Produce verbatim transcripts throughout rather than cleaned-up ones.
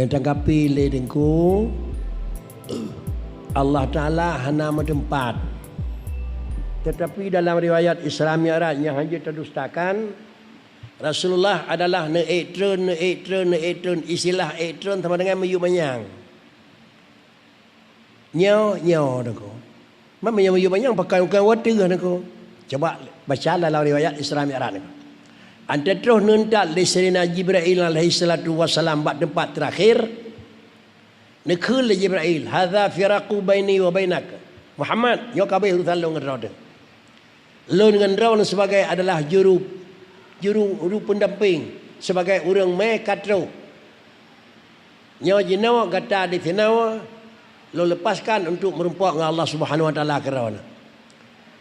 Nyang tanggapi lé Teungku, Allah Taala hana meuteumpat. Teutapi dalam riwayat Isra Mi'raj nyang hanjeuet tadustakan, Rasulullah adalah neuék treun, neuék treun, neuék treun. Istilah ék treun sama dengan meuyueb manyang. Nyoe, nyoe, Teungku. Meunyoe meuyueb manyang, pakon, pakon watèe, Teungku. Coba baca dalam riwayat Isra Mi'raj, Teungku. Anté troh neuntat lé Saidina Jibrail alaihissalatu wassalam bak teumpat teurakhir, neukheun lé Jibrail, "Hadza firaqu baini wa bainak." Muhammad, nyoe ka abéh urusan lôn ngon droe teuh. Lôn ngon droeneuh sibagai adalah juru, juru, juru peundampéng, sibagai ureuëng mé ka troh. Nyoe jinoe gata disinoe lôn leupaskan untuk meurumpok ngon Allah Subhanahu Wa Taala keudroe.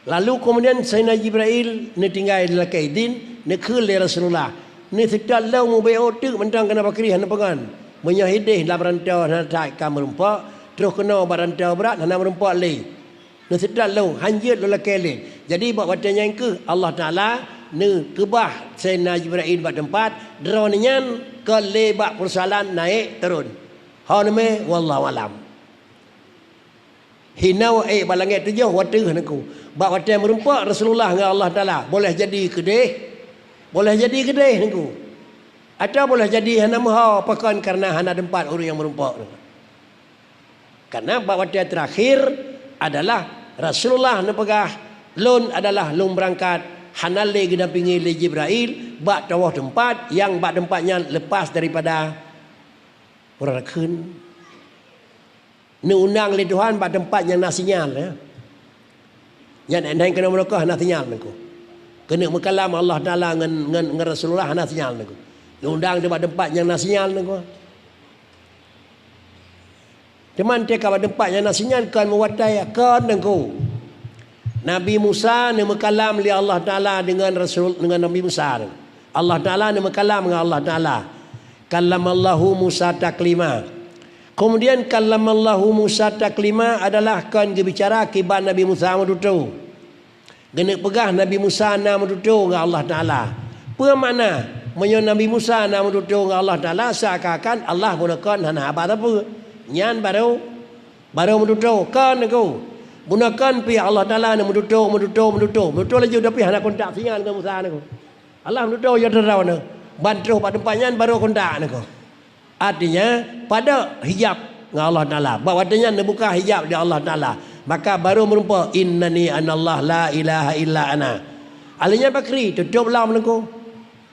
Lalu keumudian Saidina Jibrail neutinggai lakée idin, neukheun lé Rasulullah, "Neuseutôt lôn mubaiát teuk mantong keu Abu Bakri hana peungon. Meunyoe ideh lam rantoe hana that ka meurumpok, troh keunoe bak rantoe brat hana meurumpok lé." Neuseutôt lôn, hanjeuet lôn lakée lé. Jadi, bak watée nyan kheueh Allah Taala neukeubah Saidina Jibrail bak teumpat, droeneuh nyan kon lé bak peusoalan naék turun. Ho neumé, wallahu alam. Hinoe ék bak langét tujoh watèe, Teungku. Bak watée meurumpok Rasulullah ngon Allah Taala, boleh jadi keudeh, boleh jadi keudeh, Teungku. Atawa boleh jadi hana meuho, pakon kareuna hana teumpat ureuëng nyang meurumpok, Teungku. Karena bak watée teurakhir adalah Rasulullah neupeugah, "Lôn adalah lôn beurangkat," hana lé geudampingi lé Jibrail bak tujoh teumpat nyang bak teumpat nyan lepas daripada ureuëng rakheun. Neuundang lé Tuhan bak teumpat nyang na sinyal, ya. Nyan ék-ék keunoe meunokeuh hana sinyal, Teungku. Keuneuk meukalam Allah Taala ngon, ngon, ngon Rasulullah hana sinyal, Teungku. Neuundang di bak teumpat nyang na sinyal, Teungku. Teuma teuka bak teumpat nyang na sinyal kon meuwatée, kon, Teungku. Nabi Musa neumeukalam lé Allah Taala deungon Rasul, deungon Nabi Musa. Allah Taala neumeukalam ngon Allah Taala. Kallamallahu Musa taklima. Keumudian kallamallahu Musa taklima adalah kon geubicara kiban Nabi Musa meututoe. Geuneuk peugah Nabi Musa na meututoe ngon Allah Taala. Peue makna? Meunyoe Nabi Musa na meututoe ngon Allah Taala, seakan-akan Allah bunoe kon hana haba sapeue. Nyan barô, barô meututoe. Kon, Teungku. Bunoe kon pih Allah Taala na meututoe, meututoe, meututoe. Meututoe laju, tapi hana kontak sinyal ngon Musa, Teungku. Allah meututoe, ya, droeneuh. Ban troh bak teumpat nyan barô kontak, Teungku. Artinya, padub hijab ngon Allah Taala. Bak watée nyan neubuka hijab di Allah Taala. Maka barô meurumpok, "Innani anallah la ilaha illa ana." Alheuh nyan pakri, tutôb lom, Teungku.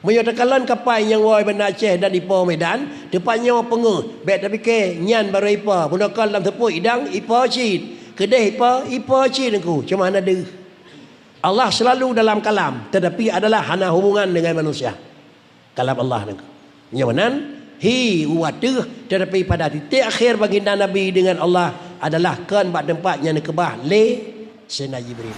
Meunyoe takalon kapai nyang woe Banda Aceh dan ipo Medan, teumpat nyoe peungeuh, bék tapike nyan barô ipo, bunoe kon lam seupôt idang ipo cit, keudeh ipo, ipo cit, Teungku, cuma hana deuh. Allah selalu dalam kalam, tetapi adalah hana hubungan dengan manusia. Kalam Allah nyan. Nyoe meunan, hi u ateueh, tetapi pada titik akhir baginda Nabi dengan Allah adalah kon bak teumpat nyang neukeubah lé Saidina Jibril.